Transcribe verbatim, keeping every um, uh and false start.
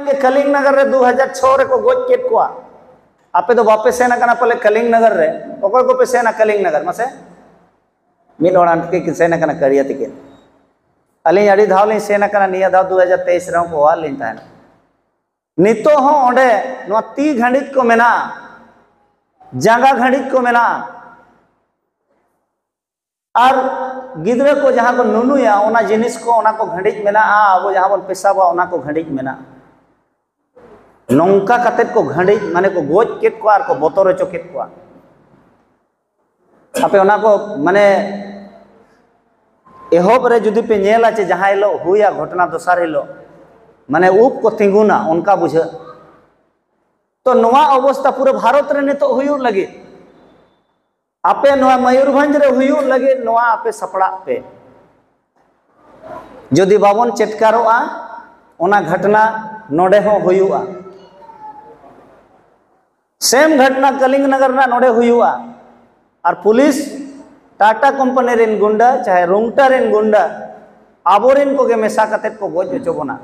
ᱜᱮ ᱠᱟᱞᱤᱝ ᱱᱟᱜᱟᱨ ᱨᱮ ᱫᱩ ᱦᱟᱡᱟᱨ ᱪᱷᱚ ᱨᱮᱠᱚ ᱜᱚᱡ ᱠᱮᱫ ᱠᱚᱣᱟ᱾ ᱟᱯᱮ ᱫᱚ ᱵᱟᱯᱮ ᱥᱮᱱ ᱟᱠᱟᱱᱟ ᱯᱟᱞᱮ ᱠᱟᱞᱤᱝ ᱱᱟᱜᱟᱨ ᱨᱮ? ᱚᱠᱚᱭ ᱠᱚᱯᱮ ᱥᱮᱱᱟ ᱠᱟᱞᱤᱝ ᱱᱟᱜᱟᱨ? ᱢᱟᱥᱮ, ᱢᱤᱫ ᱦᱚᱲ ᱟᱱᱴᱠᱮ ᱠᱤᱱ ᱥᱮᱱ ᱟᱠᱟᱱᱟ ᱠᱟᱲᱤᱭᱟ ᱛᱤᱠᱤᱱ᱾ ᱟᱹᱞᱤᱧ ᱟᱹᱰᱤ ᱫᱷᱟᱣ ᱞᱤᱧ ᱥᱮᱱ ᱟᱠᱟᱱᱟ, ᱱᱤᱭᱟᱹ ᱫᱷᱟᱣ ᱫᱩ ᱦᱟᱡᱟᱨ ᱛᱮᱭᱤᱥ ᱨᱮᱦᱚᱸ ᱠᱚ ᱦᱚᱦᱚᱣᱟᱫ ᱞᱤᱧ ᱛᱟᱦᱮᱱᱟ᱾ ᱱᱤᱛᱚᱜ ᱦᱚᱸ ᱚᱸᱰᱮ ᱱᱚᱣᱟ ᱛᱤ ᱜᱷᱟᱸᱰᱤᱡ ᱠᱚ ᱢᱮᱱᱟᱜᱼᱟ, ᱡᱟᱸᱜᱟ ᱜᱷᱟᱸᱰᱤᱡ ᱠᱚ ᱢᱮᱱᱟᱜᱼᱟ, ᱟᱨ ᱜᱤᱫᱽᱨᱟᱹ ᱠᱚ ᱡᱟᱦᱟᱸ ᱠᱚ ᱱᱩᱱᱩᱭᱟ, ᱚᱱᱟ ᱡᱤᱱᱤᱥ ᱠᱚ, ᱚᱱᱟ ᱠᱚ ᱜᱷᱟᱸᱰᱤᱡ ᱢᱮᱱᱟᱜᱼᱟ, ᱟᱵᱚ ᱡᱟᱦᱟᱸ ᱵᱚᱱ ᱯᱮᱥᱟᱵᱟ, ᱚᱱᱟ ᱠᱚ ᱜᱷᱟᱸᱰᱤᱡ ᱢᱮᱱᱟᱜᱼᱟ᱾ ᱱᱚᱝᱠᱟ ᱠᱟᱛᱮᱫ ᱠᱚ ᱜᱷᱟᱸᱰᱤᱡ, ᱢᱟᱱᱮ ᱠᱚ ᱜᱚᱡ ᱠᱮᱫ ᱠᱚᱣᱟ ᱟᱨ ᱠᱚ ᱵᱚᱛᱚᱨ ᱦᱚᱪᱚ ᱠᱮᱫ ᱠᱚᱣᱟ᱾ ᱟᱯᱮ ᱚᱱᱟ ᱠᱚ, ᱢᱟᱱᱮ, ᱮᱦᱚᱵ ᱨᱮ ᱡᱩᱫᱤ ᱯᱮ ᱧᱮᱞᱟ ᱡᱮ ᱡᱟᱦᱟᱸ ᱦᱤᱞᱳᱜ ᱦᱩᱭᱟ ᱜᱷᱚᱴᱚᱱᱟ, ᱫᱚᱥᱟᱨ ᱦᱤᱞᱳᱜ ᱢᱟᱱᱮ ᱩᱵ ᱠᱚ ᱛᱤᱸᱜᱩᱱᱟ, ᱚᱱᱠᱟ ᱵᱩᱡᱷᱟᱹᱜ᱾ ᱛᱚ ᱱᱚᱣᱟ ᱚᱵᱚᱥᱛᱟ ᱯᱩᱨᱟᱹ ᱵᱷᱟᱨᱚᱛ ᱨᱮ ᱱᱤᱛᱚᱜ ᱦᱩᱭᱩᱜ ᱞᱟᱹᱜᱤᱫ, ᱟᱯᱮ ᱱᱚᱣᱟ ᱢᱚᱭᱩᱨᱵᱷᱚᱸᱡᱽ ᱨᱮ ᱦᱩᱭᱩᱜ ᱞᱟᱹᱜᱤᱫ ᱱᱚᱣᱟ ᱟᱯᱮ ᱥᱟᱯᱲᱟᱜ ᱯᱮ᱾ ᱡᱩᱫᱤ ᱵᱟᱵᱚᱱ ᱪᱮᱴᱠᱟᱨᱚᱜᱼᱟ, ᱚᱱᱟ ᱜᱷᱚᱴᱱᱟ ᱱᱚᱰᱮ ᱦᱚᱸ ᱦᱩᱭᱩᱜᱼᱟ᱾ ᱥᱮᱢ ᱜᱷᱚᱴᱱᱟ ᱠᱟᱞᱤᱝᱜ ᱱᱟᱜᱟᱨ ᱨᱮᱱᱟᱜ ᱱᱚᱰᱮ ᱦᱩᱭᱩᱜᱼᱟ᱾ ᱟᱨ ᱯᱩᱞᱤᱥ, ᱴᱟᱴᱟ ᱠᱳᱢᱯᱟᱱᱤ ᱨᱮᱱ ᱜᱩᱱᱰᱟ, ᱪᱟᱦᱮ ᱨᱩᱝᱴᱟ ᱨᱮᱱ ᱜᱩᱱᱰᱟ, ᱟᱵᱚᱨᱮᱱ ᱠᱚᱜᱮ ᱢᱮᱥᱟ ᱠᱟᱛᱮᱫ ᱠᱚ ᱜᱚᱡ ᱦᱚᱪᱚ ᱵᱚᱱᱟ᱾